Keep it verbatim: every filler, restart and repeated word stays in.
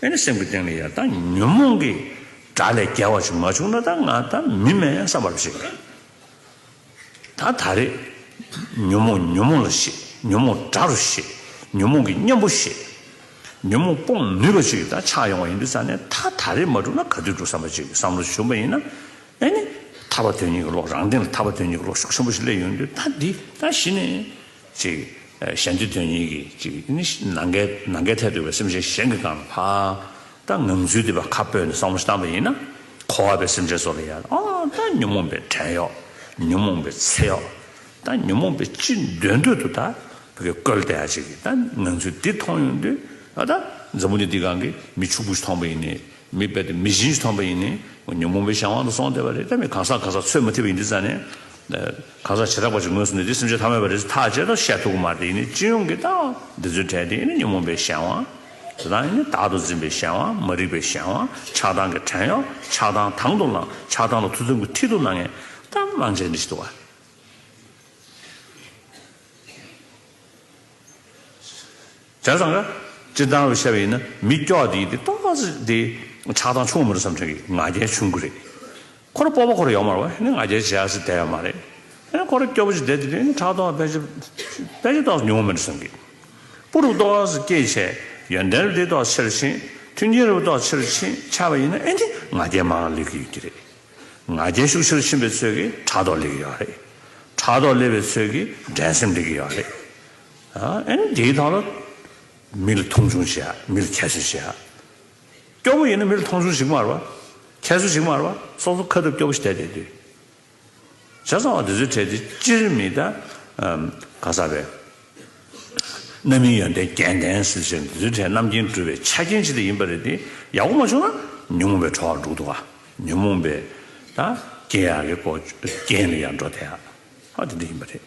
ཨེ་ནི་སེམས་ཀྱི་སྟེང་ལ་ཡ་ད་ཉོན་མོངས་ཀྱི་དགྲ་ལས་རྒྱལ་བ་ཞིག་མ་བྱུང་ན་ད་ང་ད་མི་མིན་ཡང་བསམ་པ་ཞིག་རེད། ད་ད་རེས་ཉོན་མོངས་ཉོན་མོངས་ལ་ཤེས། ཉོན་མོངས་དགྲ་རུ་ཤེས། ཉོན་མོངས་ཀྱི་གཉེན་པོ་ཤེས། ཉོན་མོངས་སྤོང་ནུས་པ་ཞིག་ད་ཆགས་ཡོང་བ་ཡིན་དུས་ཙང་ནས་ད་ད་རེས་མ་བསྒྲུབས་ན་ག་དུས་བསྒྲུབ་བསམ་པ་ཅིག་བསམ་བློ་བྱུང་བ་ཡིན་ན། ཨེ་ནི་ཐར་པ་དོན་གཉེར་གྱི་བློ། རང་སྟེང་ལ་ཐར་པ་དོན་གཉེར་གྱི་བློ་ཤུགས་ཆེན་པོ་ཞིག་སླེབས་ཡོང་དུས་ད་འདི་ད་གཞི་ནས་ཅིག་གཞན་སྡེ་དོན་གཉེར་གྱི་ཅིག་ནི་ནམ་མཁའི་ནམ་མཁའི་མཐས་གཏུགས་པའི་སེམས་ཅན་གཞན་གྱི་སྒང་ལ་ཕར་ད་ངང་ཚུལ་འདི་པ་ཁ་སྤོས་ནས་བསམ་བློ་བཏང་པ་ཡིན་ན། འཁོར་བ་པའི་སེམས་ཅན་ཚོ་ལ་ཡང་ཨ་ད་ཉོན་མོངས་པའི་བྲན་གཡོག་ཉོན་མོངས་པའི་ཚེ་གཡོག་ད་ཉོན་མོངས་པའི་ཅི་འདོད་འདོད་དུ་ད་བུ་གའི་བཀོལ་བསྡད་ཡ་ཅིག་གི་ད་ངང་ཚུལ་འདི་མཐོང་ཡོང་དུས་ཨ་ད་འཛམ་བུ་གླིང་འདི་སྒང་གི་མི་ཕྱུག་པོ་ཞིག་མཐོང་པ་ཡིན་ནི། མི་དཔེ་དེ་མི་གཞན་ཞིག་མཐོང་པ་ཡིན་ནི་ཉོན་མོངས་པའི་གཞན་དབང་དུ་སོང་བསྡད་པ་རེད། ད་མི་གང་ཟག་གང་ཟག་ཚོད་མ་ཐིག་པ་ཡིན་དུས་ཙང་ནས། གང་ཟག་བྱེ་བྲག་པ་ཅིག་ངོས་སུ་ནི་འདི་སེམས་ཅན་ཐ་མལ་པ་རེད་ཟེར་ཐག་བཅད་དང་བཤད་ཐུབ་ཀྱི་མ་རེད། དེ་ཡིན་ནི་སྤྱི་ཡོངས་ཀྱི་ད་འདི་ཚོའི་གྲས་དེ་ཡིན་ནི་ཉོན་མོངས་པའི་གཞན་དབང་། དེ་དང་ཡིན་ནི་བདག་ཏུ་འཛིན་པའི་གཞན་དབང་། མ་རིག་པའི་གཞན་དབང་། ཆགས་སྡང་གི་བྲན་གཡོག་ཆགས་སྡང་དང་དུ་བླངས། ཆགས་སྡང་ལ་ཐུགས་བརྩོན་གྱི་མཐིལ་དུ་བླངས་ངེས་ད་བླང་བྱ་འདི་ཞིག་འདུག་བ། བྱས་ཙང་ཀ་སྤྱིར་བཏང་ལ་བཤད་པ་ཡིན་ན་མི་སྐྱོ་བ་དེ་ཡིན་དེ་ཏོག་ཙམ་དེ་ཆགས་སྡང་ཆུང་བ་མ་རེད་བསམ་དྲན་གི་ང་རྒྱལ་ཆུང་གི་རེད། ཁོ་རང་སྤོབས་པ་ཁོ་རང་ཡོད་མ་རེད་བ། ཨ་ནི་ང་རྒྱལ་བྱེད་ཡག་ཞིག་བསྡད་ཡོད་མ་རེད། ཨ་ནི་ཁོ་རང་སྐྱོ་པོ་ཞིག་བསྡད་དེ་དུས་ཨ་ནི་ཕྲག་དོག་ཕལ་ཆེར་ཕལ་ཆེར་ཏོག་ཙམ་ཉུང་བ་མ་རེད་བསམ་གི་སྤུ་རུ་ཏོག་ཙམ་སྐྱེས་བྱས་ཡོན་ཏན་རེ་ཏོག་ཙམ་ཆེར་ཕྱིན། མཐུན་རྐྱེན་རེ་ཏོག་ཙམ་ཆེར་ཕྱིན་ཆགས་པ་ཡིན་ན་ཨ་ནི་ང་རྒྱལ་མར་སླེབས་ཀྱི་ཡོད་ཀྱི་རེད། ང་རྒྱལ་ཤུགས་ཆེར་ཕྱིན་པའི་ཚོད་ཀྱིས་ཕྲག་དོག་སླེབས་ཀྱི་ཡོད་རེད། ཕྲག་དོག་སླེབས་པའི་ཚོད་ཀྱིས་འགྲན་སེམས་སླེབས་ཀྱི་ཡོད་རེད། ཨ་ནི་དེའི་ཐོག་ལ་མི་ལ་མཐོང་ཆུང་བྱེད་ཡ། མི་ལ་ཁྱད་གསོད་བྱེད་ཡ། སྐྱོ་པོ་ཡིན་ན་མི་ལ་མཐོང་ཆུང་བྱེད་ཀྱི་མ་རེད་བ། ཁྱད་གསོད་བྱེད་ཀྱི་མ་རེད་བ། སོ་སོ་ཁ་ཐུབ་སྐྱོ་པོ་ཞིག་བསྡད་བསྡད་དུས། བྱས་ཙང་བ་འདི་ཚོའི་གྲས་དེ་སྤྱིར་མི་ད་ག་ས་བས། རྣམ་སྨིན་ཡོན་ཏན་རྒྱན་ལྡན་ཟེར་བྱས་འདི་ཚོའི་གྲས་རྣམ་མཁྱེན་གྲུབ་པའི་ཆ་རྐྱེན་ཅིག་ཏུ་ཡིན་པ་རེད་དེ། ཡག་པོ་མ་བྱུང་ན་ཉོན་མོངས་པའི་འགྲོ་བར་འགྲོ་གི་འདུག་བ། ཉོན་མོངས་པའི་ད་སྐྱེ་ཡག་གི་སྐོར་རྐྱེན་ལ་ཡང་འགྲོ་བསྡད་ཡག་ཧ་དེ་འདྲ་ཡིན་པ་རེད།